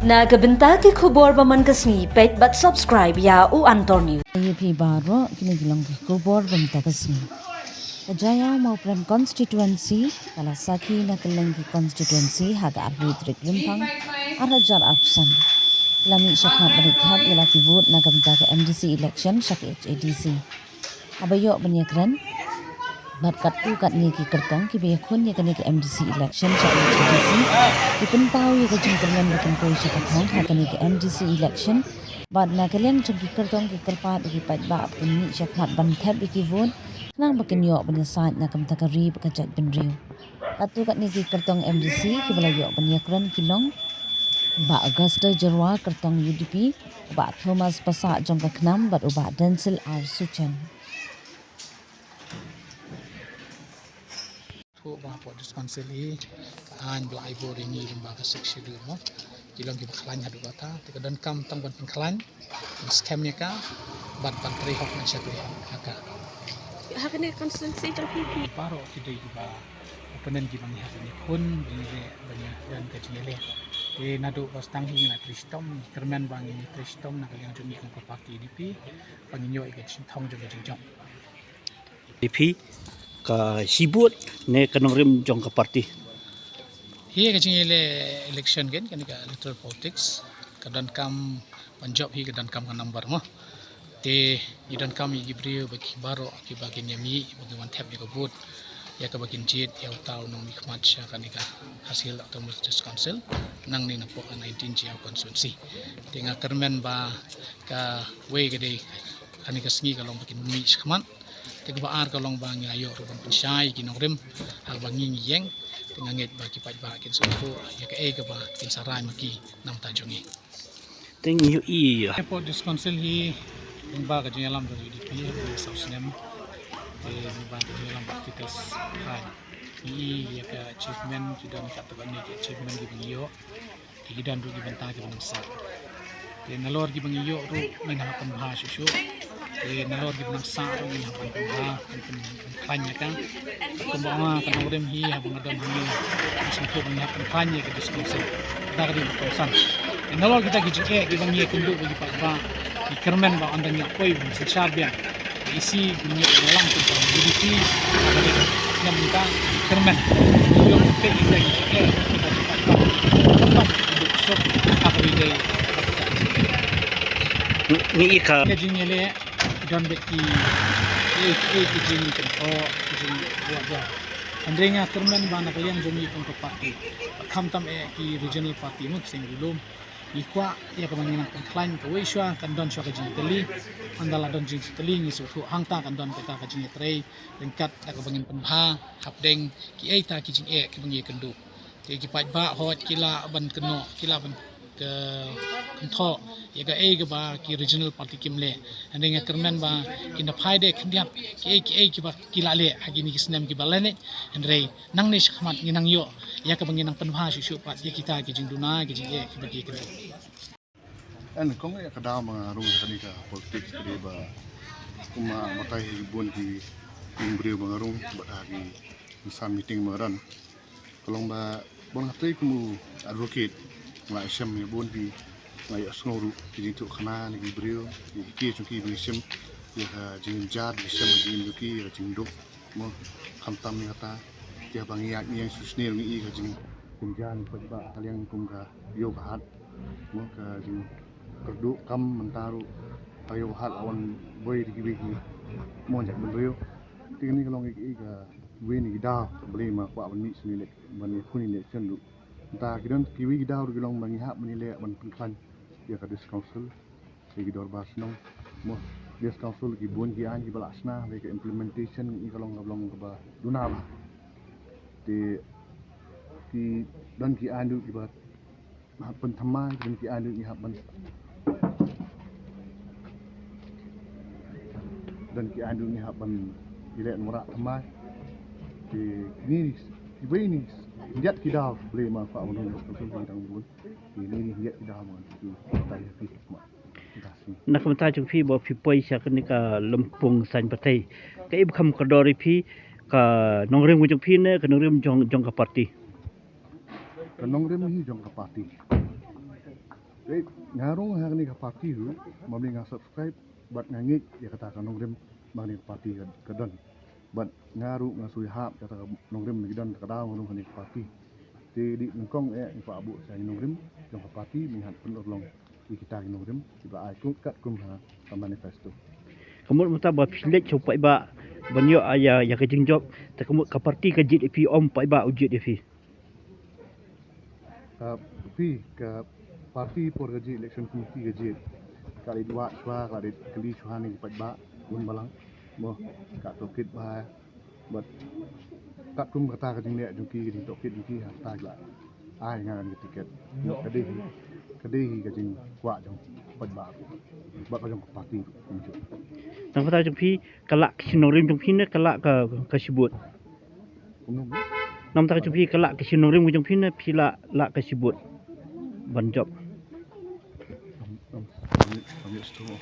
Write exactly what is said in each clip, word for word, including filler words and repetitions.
Na ka bynta ki khubor ba man ka sngi, peit bad subscribe ïa U Antor News. Ïa phi baroh, kine ki long ki khubor ba man ka sngi. Ka Jaïaw Mawprem Constituency ka la sakhi na kylleng ki constituency ha ka arphew tarik Rymphang arhajar arphew san. Ki la mih shakhmat ban ïa ki vote na ka bynta ka M D C election sha ka H A D C. Haba ïoh ban ïakren bad katto katne ki kyrtong kiba ïakhun ïa kane ka M D C election sha H A D C, ki pynpaw ïa ka jingkyrmen ba kin poi sha ka thong ha kane ka M D C election. Bad na ka liang jong ki kyrtong ki kyrpad ïa ki paidbah ba kin mih shakhmat ban thep ïa ki vote, khnang ba kin ïoh ban ïasaid na ka bynta ka ri bad ka jaitbynriew. Katto katne ki kyrtong M D C kiba la ïoh ban ïakren ki long u Bah Augusta Jyrwa, kyrtong U D P, u Bah Thomas Passah jong ka KHNAM bad u Bah Denzil R Suchen. Thuh ba hapoh District Council hi ka aiñ ba la ai bor ïa ngi lyngba ka Sixth Schedule mo. Ki long kiba khlaiñ haduh katta, te ka donkam tang ban pynkhlaiñ, ban skhem ïa ka bad ban trei hok, ban shakri hok ïa ka. Ha kane ka constituency jong phi, phi baroh ki dei kiba u pyneng kiba ngi hap ban ïakhun, ban ïaleh, ban ïadon ka jingïaleh. Te naduh ba sdang hi ngi la trei shitom, ngi kyrmen ba ngin trei shitom na ka liang jong ngi kum ka party U D P ba ngin ïoh ïa ka jingthong jong ka jingjop. Ïa phi ka shibun ne ka nongrim jong ka party? Hi ka jingïaleh election kein, kane ka electoral politics, ka donkam ban jop hi ka donkam ka number mo. Te ngi donkam ïa ki briew ba ki baroh kiba kin ïa mih ba kin wan thep ïa ka vote, ïa kaba kin jied ïa uta u nongmihkhmat sha kane ka Khasi Hills Autonomous District Council nangne napoh ka nineteen Jaïaw constituency. Te nga kyrmen ba kawei ka dei kane ka sngi ka long ba kin mih shakhmat. Te kaba ar ka long ba ngi la ïoh ruh ban pynshai ïa ki nongrim ha kaba ngi ngi ïeng. Te nga ngeit ba ki paidbah kin sngewthuh ïa kaei kaba kin sa rai ma ki na bynta jong ngi. Te ngi ïohi ïa, hapoh District Council hi, lyngba ka jingïalam jong U D P ha kine saw snem, te lyngba ka jingïalam Bah Titus Khain, ngi i ïa ka achievement, ki don katto katne ki achievement kiba ngi ïoh. Te ki don ruh ki bynta kiba nang sah. Te nalor kiba ngi ïoh ruh ngin hap ban pynbha shuh shuh. Te nalor kiba nang sah ruh ngin hap ban pynbha, ban pyn-, ban pynkhlaiñ ïa ka. Kumba ong ka nongrim hi, haba nga don hangne, nga sngewthuh ba ngi hap pynkhlaiñ ïa ka District Council da ka dei ka kongsan. Te nalor kita ki jingeh kiba ngi ïakynduh bad ki paidbah, ngi kyrmen ba ynda ngi la poi ban synshar biang, ka E C, ngi ïalang kumba U D P, haba dei ka snem mynta, ngi kyrmen, ngi ïoh ban peit ïa kita ki jingeh, kita ki paidbah, kumba ngi duk suk, haba dei, ngi i ka, ka jingïaleh, ki don bad ki, ki, ki, ki jingkynthoh, ki jingïoh. Hynrei nga kyrmen ba na ka liang jong ngi kum ka party, khamtam eh ki regional party mo, ki seng rilum, ngi kwah ïa kaba ngin nang pynkhlaiñ kawei shuwa kan don shuwa ka jingtylli. Ynda la don jingtylli ngi sngewthuh hangta kan don kata ka jingïatrei ryngkat da kaba ngin pynbha hapdeng kiei kita ki jingeh kiba ngi ïakynduh. Te ki paidbah hooid ki lah ban kynnoh, ki lah ban kynthoh ïa kaei kaba ki regional party kim leh. Hynrei nga kyrmen ba kin da phai de khyndiat kiei kiei kiba ki la leh ha kine ki snem kiba la leit. Hynrei nangne shakhmat ngin nang ïoh ïa kaba ngin nang pynbha shuh shuh pat ïa kita ki jingduna ki jingeh kiba ki kynduh. Eng kong ïa ka daw ba nga rung ha kane ka politics ka dei ba kumba batai hi bun ki ïing briew ba nga rung bad ha ki san meeting ba nga run. Ka long ba bun nga trei kum u advocate, nga la shem ïa bun ki, nga ïohsngew ruh ki jingthoh khana na ki briew, ïa ki jong ki ba ngi shem ïa ka jingjynjar, ki shem ïa ka jingim jong ki, ïa ka jingduk. Mo, khamtam ïa kata, ïa ba ngi ïaid ngi ïeng shu sniew ngi i ka jing, jingjan paidbah ha liang kum ka ïew ka hat. Mo, ka jingkyrduh kam mynta ruh ka ïew ka hat la wan boi da kiwei ki mon jaitbynriew. Te kane ka long ïa ka, ïa ka wei na ki daw Blei ma kwah ban mih sha election, ban ïakhun election ruh. Mynta ki don kiwei ki daw ruh ki long ba ngi hap ban ïaleh ban pynkhlaiñ ïa ka District Council. Ïa ki dorbar shnong, mo, District Council ki bun ki aiñ kiba la shna, hynrei ka implementation ngi i ka long, ka long kaba duna bha. Te ki don ki aiñ ruh kiba hap ban thymmai, ki don ki aiñ ruh ngi hap ban, don ki aiñ ruh ngi hap ban ïaleh wanrah thymmai. Te kine kiwei ni, ïa ki daw Blei ma kwah ban rung District Council ki dang bun. Kine ni ïa ki daw ma ki, ki, ki, ki, ki, Na ka bynta jong phi ba phi poi sha kane ka lympung saiñ batai, kaei ba kham kordor ïa phi, ka nongrim jong phi ne ka nongrim jong, jong ka party? Ka nongrim hi jong ka party. Dei, nga ruh ha kane ka party ruh, ma nga subscribe, bad nga ngeit ïa kata ka nongrim, ma kane ka party ka, ka don. Bad nga ruh nga shu ïahap ïa kata ka nongrim, ki don ka daw nga ruh ha kane ka party. Te dei nyngkong eh, nga pat buh sa nongrim jong ka party, mynta pynurlong ïa kita ki nongrim kiba ai kum, katkum ha ka manifesto. Ka mut mynta ba phi leit sha u paidbah ban ïoh ïa, ïa ka jingjop, te ka mut ka party ka jied ïa phi, ym u paidbah u jied ïa phi? Ka phi, ka party por ka jied, election committee ka jied. Ka leit wad shuwa, ka leit kylli shuwa na ki paidbah, bun balang. Mo, ka tohkit bha, bad katkum kata ka jingleh jong ki, ka jingtohkit jong ki, hangta ki la ai nga ka tiket. Ka dei hi, ka dei hi ka jingkwah jong paidbah, bad ka jong ka party kumjuh. Namar kata jong phi, ka lah ka shi nongrim jong phi ne ka lah ka, ka shi vote? Kumno? Namar kata jong phi, ka lah ka shi nongrim jong phi ne phi lah, lah ka shi vote ban jop?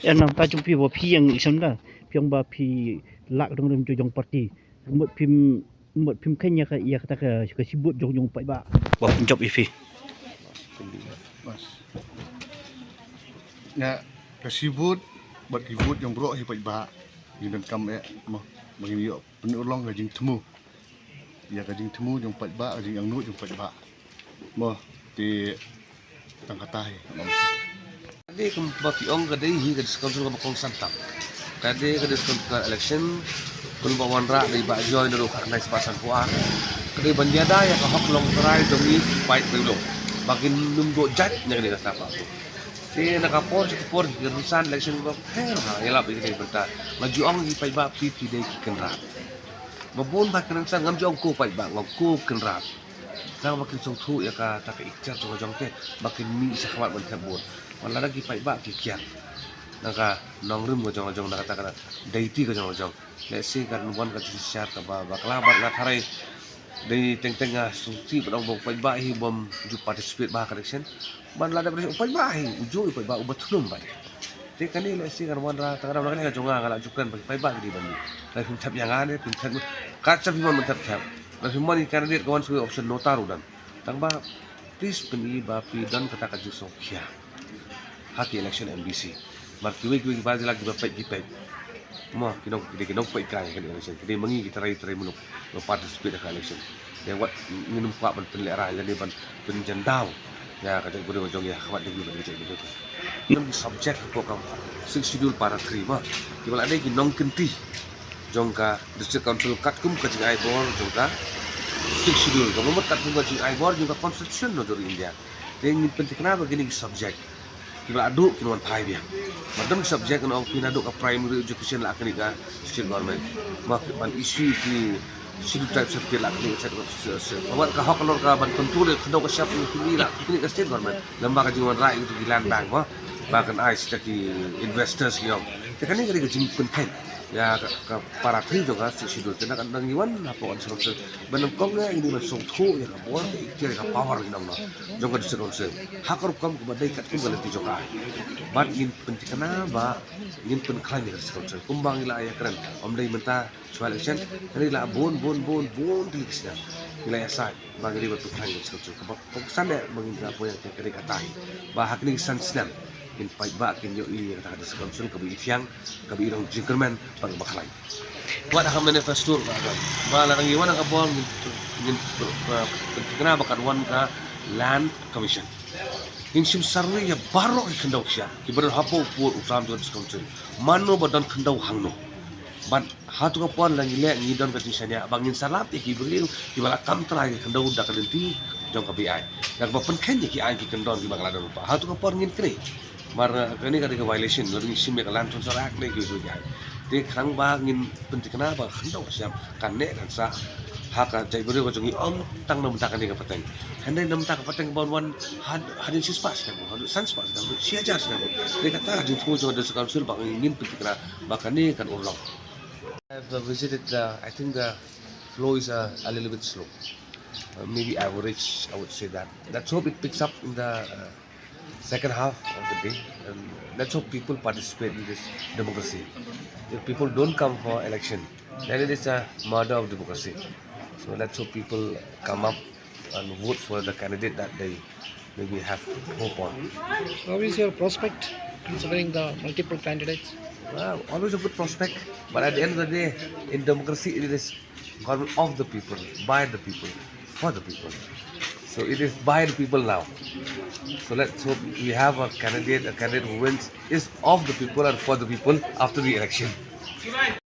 Ïa, namar kata jong phi ba phi ïeng election da, phi ong ba phi lah ka nongrim jong party. Mut phim, mut phim kheiñ ïa ka, ïa kata ka, ka shi vote jong, jong paidbah ba pynjop ïa phi? Ïa ka shi vote bad ki vote jong baroh hi paidbah, ngi donkam eh, mo, ba ngin ïoh pynurlong ka jingthmu, ïa ka jingthmu jong paidbah, ka jingangnud jong paidbah. Mo, te tang kata hi. Ka dei kumba phi ong, ka dei hi ka District Council kaba kongsan tam. Ka dei ka District Council election, kumba wanrah da i Bah Joy naduh khatkhyndai spah sanphew ar. Ka dei ban ïada ïa ka hok longtrai jong ngi ki paid riewlum, ba kin nym duh jait na kane ka step. Te na ka por sha ka por ki rynsan election ba pher ha, ïalap ïa kane ka bynta. Nga ju ong ïa ki paidbah, phi, phi dei ki kynrad. Ba bun ba ki rynsan, ngam ju ong ko paidbah, nga ong ko kynrad. Tang ba kin sngewthuh ïa kata ka ikhtiar jong, jong te, ba kin mih shakhmat ban thep vote. Ba lada ki paidbah ki kiar na ka nongrim ka jong, jong, na kata ka duty ka jong, jong, lehse kan wan ka jingshisha kaba bakla. Bad nga tharai dei teng teng nga sngewsih ban ong ba u paidbah hi bym ju participate bha ha ka election. Ban lada u paidbah hi, u juh u paidbah uba thnum bha. Te kane lehse kan wanrah, tang kane ka jong nga, nga la ju kren ba ki paidbah ki dei ban mih. Lada phim thep ïa nga ne phim thep, kat sa phim mon ban thep thep. Lada phim mon ïa ki candidate ka wan shuh, option nota ruh don. Tang ba please pyni ba phi don kata ka jingsngewkhia ha ki election M D C. Namar kiwei kiwei ki bar jylla kiba peit ki peit. Mo, ki nong, ki dei ki nongpeitkai ha ka election. Ki dei ma ngi ki trai trai muluk ba participate ha ka election. Te wat ngin ym kwah ban pynlehrain lane ban pynjyndaw ïa ka jaitbynriew jong ngi ha khmat jong ngi bad ka jaitbynriew. Ngi subject hapoh ka Sixth Schedule para three, mo, kiba la dei ki nongkynti jong ka District Council katkum ka jingai bor jong ka Sixth Schedule, kaba mut katkum ka jingai bor jong ka Constitution jong ka India. Te ngin pynthikna ba kine ki subject kiba la duh kin wan phai biang. Ba don subject, nga ong phi, naduh ka primary education la kane ka state government. Ba ban issue ki Scheduled Tribe certificate la kane ka state government. Ba wat ka hok halor ka ban control ïa ka khyndew ka shyiap, kine la kane ka state government. Lem bad ka jingwanrah ïa ki land bank, ba, ba kan ai sha ki investors, ki ong. Te kane ka dei ka jingpynkheiñ ïa ka, ka para three jong ka Sixth Schedule. Te na ka, ngi wan hapoh ka District Council ban nyngkong ïa ngi ban sngewthuh ïa ka bor, ka ikhtiar, ïa ka power, ngi ong, jong ka District Council ha ka rukom kaba dei katkum ka lynti jong ka aiñ. Bad ngin pynthikna ba ngin pynkhlaiñ ïa ka District Council kumba ngi la ïakren, ym dei mynta shuwa election, hynrei la bun bun bun bun tylli ki snem ngi la ïasaid ba ngi dei ban pynkhlaiñ ïa ka District Council. Kaba kongsan eh ba ngin ïa poi ïa ka dei kata hi, ba ha kine ki san snem kin paidbah kin ïohi ïa kata ka District Council kaba i thiang, kaba i rong jingkyrmen bad kaba khlaiñ. Wat ha ka manifesto ka, ba lada ngi wan ha ka bor ngin, ngin, uh, pynthikna ba kan wan ka Land Commission. Ngin shim survey ïa baroh ki khyndew ki shyiap kiba don hapoh u pud u tram jong ka District Council. Mano ba don khyndew hangno. Bad hato ka por lada ngi leh, ngi don ka jingshaniah ba ngin sa lap ïa ki briew kiba la kam trai ki khyndew da ka lynti jong ka B I, da kaba pynkheiñ ïa ki aiñ ki kyndon kiba ka la don hapoh. Hato ka por ngin kynnoh. Namar, eh, kane ka dei ka violation, lada ngi shim ïa ka Land Transfer Act ne kiwei kiwei ki aiñ. Te khnang ba ngin pynthikna ba ka khyndew ka shyiap kan neh kan sah ha ka jaitbynriew ka jong ngi, ym tang na bynta kane ka pateng, hynrei na bynta ka pateng ban wan had, hadien shispah snem, hadien san spah snem, shi hajar snem. Te kata ka jingthmu jong ka District Council ba ngin pynthikna ba kane kan urlong. I've, uh, visited the, I think the flow is a, a little bit slow. Uh, maybe average, I would say that. Let's hope it picks up in the, uh, second half of the day. And let's hope people participate in this democracy. If people don't come for election, then it is a murder of democracy. So let's hope people come up and vote for the candidate that they maybe have hope on. How is your prospect considering the multiple candidates? Well, always a good prospect, but at the end of the day, in democracy, it is government of the people, by the people, for the people. So it is by the people now. So let's hope we have a candidate, a candidate who wins is of the people and for the people after the election.